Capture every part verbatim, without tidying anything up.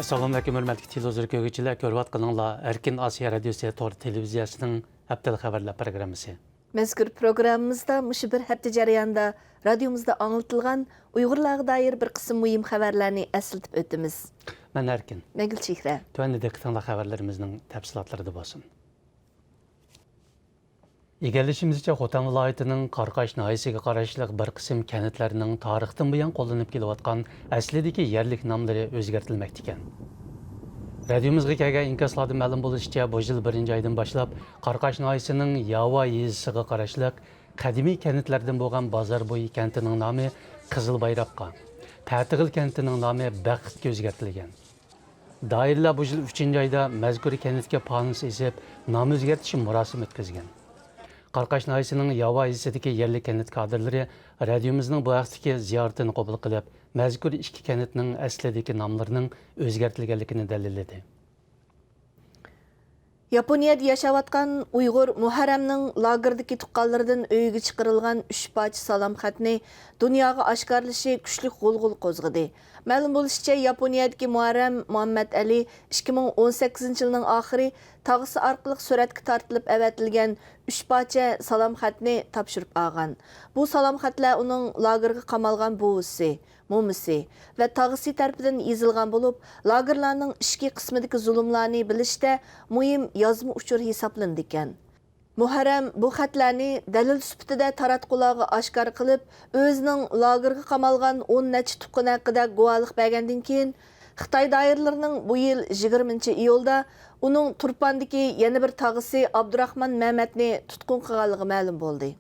سالام ئەلەيكۇم، ھۆرمەتلىك تېلېۋىزور كۆرگۈچىلەر، كۆرۈۋاتقىنىڭلار ئەركىن ئاسىيا رادىيوسى تور تېلېۋىزىيەسىنىڭ ھەپتىلىك خەۋەرلەر پروگراممىسى. مەزكۇر پروگراممىمىزدا مۇشۇ بىر ھەپتە جەريانىدا رادىيومىزدا ئاڭلىتىلغان ئۇيغۇرلارغا دائىر بىر قىسىم مۇھىم خەۋەرلەرنى ئەسلىتىپ ئۆتىمىز. مەن ئەركىن. مەن گۈلچېھرە. تۆۋەندە دىققىتىڭلار خەۋەرلىرىمىزنىڭ تەپسىلاتلىرىدا بولسۇن. ئىگىلىشىمىزچە، خوتەن ۋىلايىتىنىڭ قاراقاش ناھىيەسىگە قاراشلىق بىر قىسىم كەنتلەرنىڭ تارىختىن بۇيان قوللىنىپ كېلىۋاتقان ئەسلىدىكى يەرلىك ناملىرى ئۆزگەرتىلمەكتىكەن. رادىيومىزغا كەلگەن ئىنكاسلاردا مەلۇم بولۇشىچە، بۇ يىل بىرىنچى ئايدىن باشلاپ قاراقاش ناھىيەسىنىڭ ياۋا يېزىسىغا قاراشلىق قەدىمىي كەنتلەردىن بولغان بازاربويى كەنتىنىڭ نامى قىزىل بايراققا، پەتىغىل كەنتىنىڭ نامى بەختكە ئۆزگەرتىلگەن. دائىرىلەر بۇ يىل ئۈچىنچى ئايدا مەزكۇر كەنتكە پانۇس ئېسىپ، نام ئۆزگەرتىش مۇراسىمى ئۆتكۈزگەن. قاراقاش ناھىيەسىنىڭ ياۋا يېزىسىدىكى يەرلىك كەنت كادىرلىرى رادىيومىزنىڭ بۇ ھەقتىكى زىيارىتىنى قوبۇل قىلىپ، مەزكۇر ئىككى كەنتنىڭ ئەسلىدىكى ناملىرىنىڭ ئۆزگەرتىلگەنلىكىنى دەلىللىدى. ياپونىيەدە ياشاۋاتقان ئۇيغۇر مۇھەررەمنىڭ لاگېردىكى تۇغقانلىرىدىن ئۆيىگە چىقىرىلغان ئۈچ پارچە سالام خەتنى دۇنياغا ئاشكارىلىشى كۈچلۈك غۇلغۇلا قوزغىدى. مەلۇم بولۇشىچە، ياپونىيەدىكى مۇھەررەم مۇھەممەد ئەلى ئىككى مىڭ ئون سەككىزىنچى يىلنىڭ ئاخىرى تاغىسى ئارقىلىق سۈرەتكە تارتىلىپ ئەۋەتىلگەن ئۈچ پارچە سالام خەتنى تاپشۇرۇپ ئالغان. بۇ سالام خەتلەر ئۇنىڭ لاگېرغا قامالغان بوۋىسى، مومىسى ۋە تاغىسى تەرىپىدىن يېزىلغان بولۇپ، لاگېرلارنىڭ ئىچكى قىسمىدىكى زۇلۇملارنى بىلىشتە مۇھىم يازما ئۇچۇر ھېسابلىنىدىكەن. مۇھەررەم بۇ خەتلەرنى دەلىل سۈپىتىدە تاراتقۇلارغا ئاشكارا قىلىپ، ئۆزىنىڭ لاگېرغا قامالغان ئون نەچچە تۇغقىنى ھەققىدە گۇۋاھلىق بەرگەندىن كېيىن، خىتاي دائىرىلىرىنىڭ بۇ يىل يىگىرمىنچى ئىيۇلدا ئۇنىڭ تۇرپاندىكى يەنە بىر تاغىسى ئابدۇراخمان مەمەتنى تۇتقۇن قىلغانلىقى مەلۇم بولدى.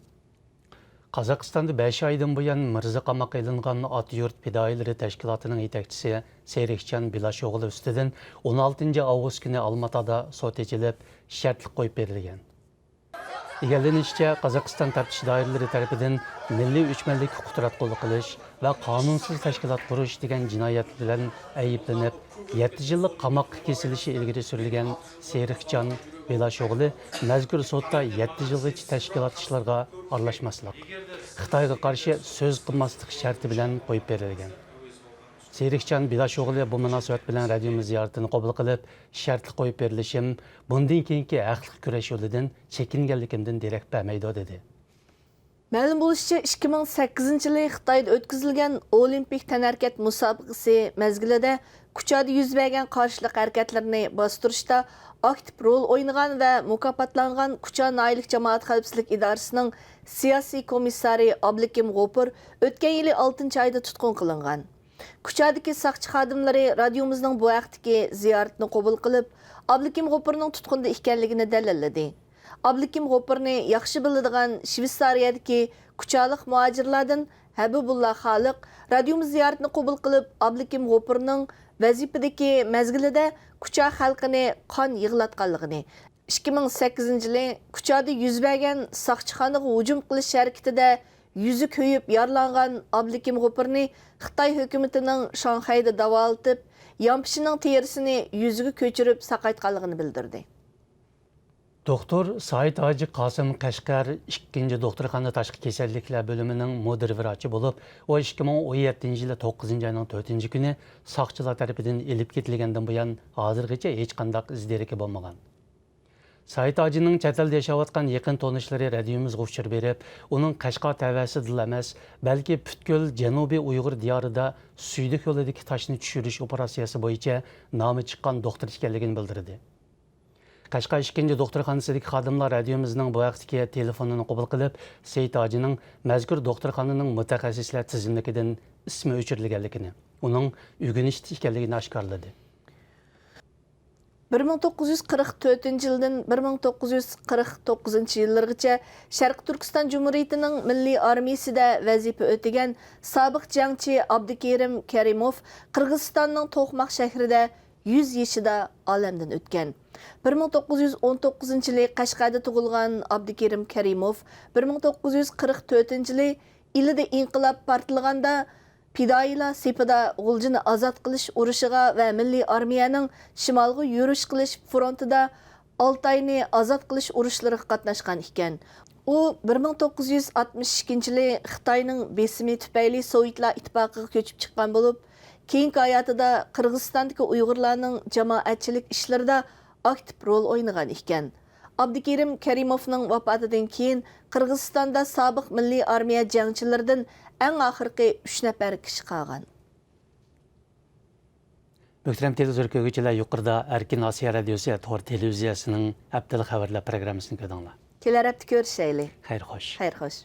قازاقىستاندا بەش ئايدىن بۇيان مىرزا قاماققا ئېلىنغان ئاتا يۇرت پىدائىيلىرى تەشكىلاتىنىڭ يېتەكچىسى سېرىكجان بېلاشوغلى ئۈستىدىن ئون ئالتىنچى ئاۋغۇست كۈنى ئالماتادا سوت ئېچىلىپ، شەرتلىك قويۇپ بېرىلگەن. ئىگىلىنىشىچە، قازاقىستان تەپتىش دائىرىلىرى تەرىپىدىن مىللىي ئۆچمەنلىككە قۇتراتقۇلۇق قىلىش ۋە قانۇنسىز تەشكىلات قۇرۇش دېگەن جىنايەت بىلەن ئەيىبلىنىپ، يەتتە يىللىق قاماققا كېسىلىشى ئىلگىرى سۈرۈلگەن سېرىقجان بېلاشوغلى مەزكۇر سوتتا يەتتە يىلغىچە تەشكىلات ئىشلىرىغا ئارىلاشماسلىق، خىتايغا قارشى سۆز قىلماسلىق شەرتى بىلەن قويۇپ بېرىلگەن. سېرىقجان بېلاشوغلى بۇ مۇناسىۋەت بىلەن رادىيومىز زىيارىتىنى قوبۇل قىلىپ، شەرتلىك قويۇپ بېرىلىشىم بۇندىن كېيىنكى ھەقلىق كۈرەش يولىدىن چېكىنگەنلىكىمدىن دېرەك بەرمەيدۇ، دېدى. مەلۇم بولۇشىچە، ئىككى مىڭ سەككىزىنچى يىلى خىتايدا ئۆتكۈزۈلگەن ئولىمپىك تەنھەرىكەت مۇسابىقىسى مەزگىلىدە كۇچادا يۈز بەرگەن قارشىلىق ھەرىكەتلىرىنى باستۇرۇشتا ئاكتىپ رول ئوينىغان ۋە مۇكاپاتلانغان كۇچا ناھىيەلىك جامائەت خەۋپسىزلىك ئىدارىسىنىڭ سىياسىي كومىسسارى ئابلىكىم غوپۇر ئۆتكەن يىلى ئالتىنچى ئايدا تۇتقۇن قىلىنغان. كۇچادىكى ساقچى خادىملىرى رادىيومىزنىڭ بۇ ھەقتىكى زىيارىتىنى قوبۇل قىلىپ، ئابلىكىم غوپۇرنىڭ تۇتقۇندا ئىكەنلىكىنى دەلىللىدى. ئابلىكىم غوپۇرنى ياخشى بىلىدىغان شۋېتسارىيەدىكى كۇچالىق مۇھاجىرلاردىن ھەبىبۇللا خالىق رادىيومىز زىيارىتىنى قوبۇل قىلىپ، ئابلىكىم غوپۇرنىڭ ۋەزىپىدىكى مەزگىلىدە كۇچا خەلقىنى قان يىغلاتقانلىقىنى، ئىككى مىڭ سەككىزىنچى يىلى كۇچادا يۈز بەرگەن ساقچىخانىغا ھۇجۇم قىلىش ھەرىكىتىدە يۈزى كۆيۈپ يارىلانغان ئابلىكىم غوپۇرنى خىتاي ھۆكۈمىتىنىڭ شاڭخەيدە داۋالىتىپ، يانپىشىنىڭ تېرىسىنى يۈزىگە كۆچۈرۈپ ساقايتقانلىقىنى بىلدۈردى. دوختۇر سايىت ھاجى قاسىم قەشقەر ئىككىنچى دوختۇرخانا تاشقى كېسەللىكلەر بۆلۈمىنىڭ مۇدىر ۋراچى بولۇپ، ئۇ ئىككى مىڭ ئون يەتتىنچى يىلى توققۇزىنچى ئاينىڭ تۆتىنچى كۈنى ساقچىلار تەرىپىدىن ئېلىپ كېتىلگەندىن بۇيان، ھازىرغىچە ھېچقانداق ئىز دېرىكى بولمىغان. سايىت ھاجىنىڭ چەت ئەلدە ياشاۋاتقان يېقىن تونۇشلىرى رادىيومىزغا ئۇچۇر بېرىپ، ئۇنىڭ قەشقەر تەۋەسىدىلا ئەمەس، بەلكى پۈتكۈل جەنۇبىي ئۇيغۇر دىيارىدا سۈيدۈك يولىدىكى تاشنى چۈشۈرۈش ئوپېراتسىيەسى بويىچە نامى چىققان دوختۇر ئىكەنلىكىنى بىلدۈردى. قەشقەر ئىككىنچى دوختۇرخانىسىدىكى خادىملار رادىيومىزنىڭ بۇ ھەقتىكى تېلېفونىنى قوبۇل قىلىپ، سېيىت ھاجىنىڭ مەزكۇر دوختۇرخانىنىڭ مۇتەخەسسىسلەر تىزىملىكىدىن ئىسمى ئۆچۈرۈلگەنلىكىنى، ئۇنىڭ ئۆگىنىشتە ئىكەنلىكىنى ئاشكارىلىدى. بىر مىڭ توققۇز يۈز قىرىق تۆتىنچى يىلدىن بىر مىڭ توققۇز يۈز قىرىق توققۇزىنچى يىللىرىغىچە شەرقىي تۈركىستان جۇمھۇرىيىتىنىڭ مىللىي ئارمىيىسىدە ۋەزىپە ئۆتىگەن سابىق جەڭچى ئابدۇكېرىم كەرىموف قىرغىزىستاننىڭ توقماق شەھىرىدە يۈز يېشىدا ئالەمدىن ئۆتكەن. بىر مىڭ توققۇز يۈز ئون توققۇزىنچى يىلى قەشقەردە تۇغۇلغان ئابدۇكېرىم كەرىموف بىر مىڭ توققۇز يۈز قىرىق تۆتىنچى يىلى ئىلىدا ئىنقىلاب پارتلىغاندا پىدائىيلار سېپىدا غۇلجىنى ئازاد قىلىش ئۇرۇشىغا ۋە مىللىي ئارمىيەنىڭ شىمالغا يۈرۈش قىلىش فرونتىدا ئالتاينى ئازاد قىلىش ئۇرۇشلىرىغا قاتناشقان ئىكەن. ئۇ بىر مىڭ توققۇز يۈز ئاتمىش ئىككىنچى يىلى خىتاينىڭ بېسىمى تۈپەيلى سوۋېتلار ئىتتىپاقىغا كۆچۈپ چىققان بولۇپ، كېيىنكى ھاياتىدا قىرغىزىستاندىكى ئۇيغۇرلارنىڭ جامائەتچىلىك ئىشلىرىدا ئاكتىپ رول ئوينىغان ئىكەن. ئابدۇكېرىم كەرىموفنىڭ ۋاپاتىدىن كېيىن قىرغىزىستاندا سابىق مىللىي ئارمىيە جەڭچىلىرىدىن ئەڭ ئاخىرقى ئۈچ نەپەر كىشى قالغان. مۆھتەرەم تېلېۋىزور كۆرگۈچىلەر، يۇقىرىدا ئەركىن ئاسىيا رادىيوسى تور تېلېۋىزىيەسىنىڭ ھەپتىلىك خەۋەرلەر پروگراممىسىنى كۆردۈڭلار. كېلەر ھەپتە كۆرۈشەيلى. خەير خوش. خەير خوش.